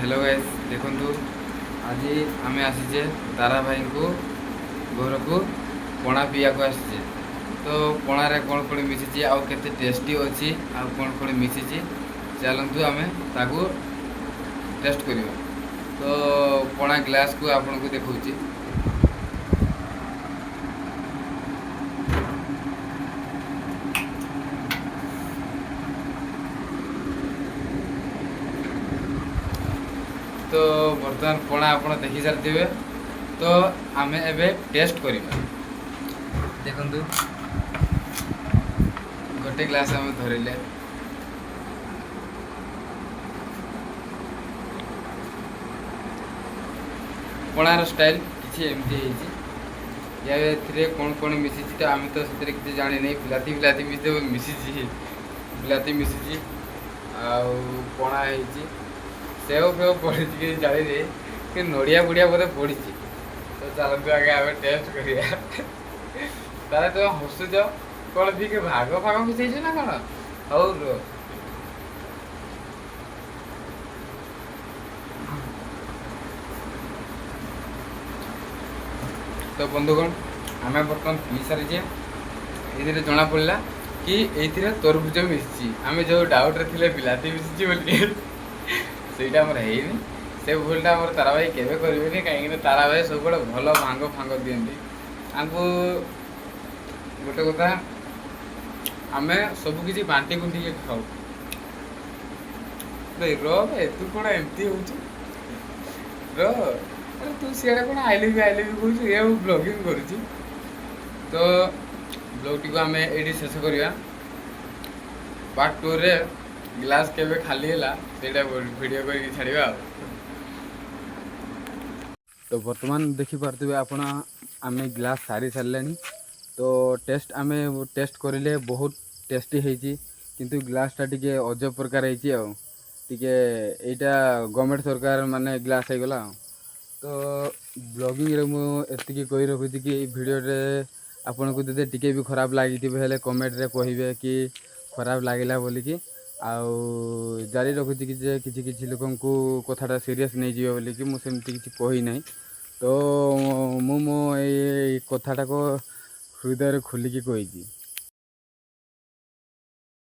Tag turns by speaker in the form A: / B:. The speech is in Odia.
A: ହ୍ୟାଲୋ ଗାଇସ୍, ଦେଖନ୍ତୁ, ଆଜି ଆମେ ଆସିଛେ ତାରା ଭାଇଙ୍କୁ ଘରକୁ ପଣା ପିଇବାକୁ ଆସିଛେ। ତ ପଣାରେ କ'ଣ କ'ଣ ମିଶିଛି ଆଉ କେତେ ଟେଷ୍ଟି ଅଛି ଆଉ କ'ଣ କ'ଣ ମିଶିଛି, ଚାଲନ୍ତୁ ଆମେ ତାକୁ ଟେଷ୍ଟ କରିବା। ତ ପଣା ଗ୍ଲାସ୍କୁ ଆପଣଙ୍କୁ ଦେଖାଉଛି। ତ ବର୍ତ୍ତମାନ ପଣା ଆପଣ ଦେଖି ସାରିଥିବେ, ତ ଆମେ ଏବେ ଟେଷ୍ଟ କରିବା। ଦେଖନ୍ତୁ, ଗୋଟେ ଗ୍ଲାସ୍ ଆମେ ଧରିଲେ। ପଣାର ଷ୍ଟାଇଲ୍ କିଛି ଏମିତି ହେଇଛି। ୟା ଏଥିରେ କ'ଣ କ'ଣ ମିଶିଛି, ତ ଆମେ ତ ସେଥିରେ କିଛି ଜାଣିନି। ବିଲାତି ବିଲାତି ମିଶିଛି, ବିଲାତି ମିଶିଛି ଆଉ ପଣା ହେଇଛି। ସେଓ ଫେଓ ପଡ଼ିଛି କି ଜାଣିନି, କି ନଡ଼ିଆ ଫଡ଼ିଆ ବୋଧେ ପଡ଼ିଛି। ତ ଚାଲନ୍ତୁ ଆଗେ ଆମେ ଟେଷ୍ଟ କରିବା। ତାହେଲେ ତୁମେ ହସୁଛ କ'ଣ? ଟିକେ ଭାଗ ଫାଗ ମିଶେଇଛ ନା କ'ଣ? ହଉ ରୁହ। ତ ବନ୍ଧୁଗଣ, ଆମେ ବର୍ତ୍ତମାନ ପିଇ ସାରିଛେ। ଏଇଥିରେ ଜଣାପଡ଼ିଲା କି ଏଇଥିରେ ତରଭୁଜ ମିଶିଛି। ଆମେ ଯେଉଁ ଡାଉଟ୍ରେ ଥିଲେ ବିଲାତି ମିଶିଛି ବୋଲି, ସେଇଟା ଆମର ହେଇନି। ସେ ଭୁଲଟା ଆମର ତାରା ଭାଇ କେବେ କରିବେନି, କାହିଁକିନା ତାରା ଭାଇ ସବୁବେଳେ ଭଲ ଭାଙ୍ଗ ଫାଙ୍ଗ ଦିଅନ୍ତି ଆମକୁ। ଗୋଟେ କଥା, ଆମେ ସବୁ କିଛି ବାଣ୍ଟି କୁଣ୍ଟିକି ଖାଉ। ର ବେ, ତୁ କ'ଣ ଏମିତି ହଉଛୁ? ର, ଆରେ ତୁ ସିଆଡ଼େ କ'ଣ "I love you, I love you" କହୁଛୁ? ଏ ମୁଁ ବ୍ଲଗିଂ କରୁଛି। ତ ବ୍ଲଗ୍ଟିକୁ ଆମେ ଏଇଠି ଶେଷ କରିବା। ପାର୍ଟ ଟୁରେ ଗ୍ଲାସ୍ କେବେ ଖାଲି ହେଲା, ସେଇଟା ଭିଡ଼ିଓ କରିକି ଛାଡ଼ିବା। ଆଉ ତ ବର୍ତ୍ତମାନ ଦେଖିପାରୁଥିବେ ଆପଣ, ଆମେ ଗ୍ଲାସ୍ ସାରି ସାରିଲେଣି। ତ ଟେଷ୍ଟ ଆମେ ଟେଷ୍ଟ କରିଲେ, ବହୁତ ଟେଷ୍ଟି ହେଇଛି, କିନ୍ତୁ ଗ୍ଲାସ୍ଟା ଟିକେ ଅଜବ ପ୍ରକାର ହେଇଛି। ଆଉ ଟିକେ ଏଇଟା ଗଭର୍ଣ୍ଣମେଣ୍ଟ ସରକାର ମାନେ ଗ୍ଲାସ୍ ହେଇଗଲା। ଆଉ ତ ବ୍ଲଗିଂରେ ମୁଁ ଏତିକି କହି ରଖୁଛି କି ଏଇ ଭିଡ଼ିଓରେ ଆପଣଙ୍କୁ ଯଦି ଟିକେ ବି ଖରାପ ଲାଗିଥିବ ହେଲେ କମେଣ୍ଟରେ କହିବେ କି ଖରାପ ଲାଗିଲା ବୋଲିକି। ଆଉ ଜାରି ରଖୁଛି କି ଯେ କିଛି କିଛି ଲୋକଙ୍କୁ କଥାଟା ସିରିୟସ୍ ନେଇଯିବେ ବୋଲିକି ମୁଁ ସେମିତି କିଛି କହିନାହିଁ। ତ ମୁଁ ମୋ ଏଇ କଥାଟାକୁ ହୃଦୟରେ ଖୋଲିକି କହିଛି।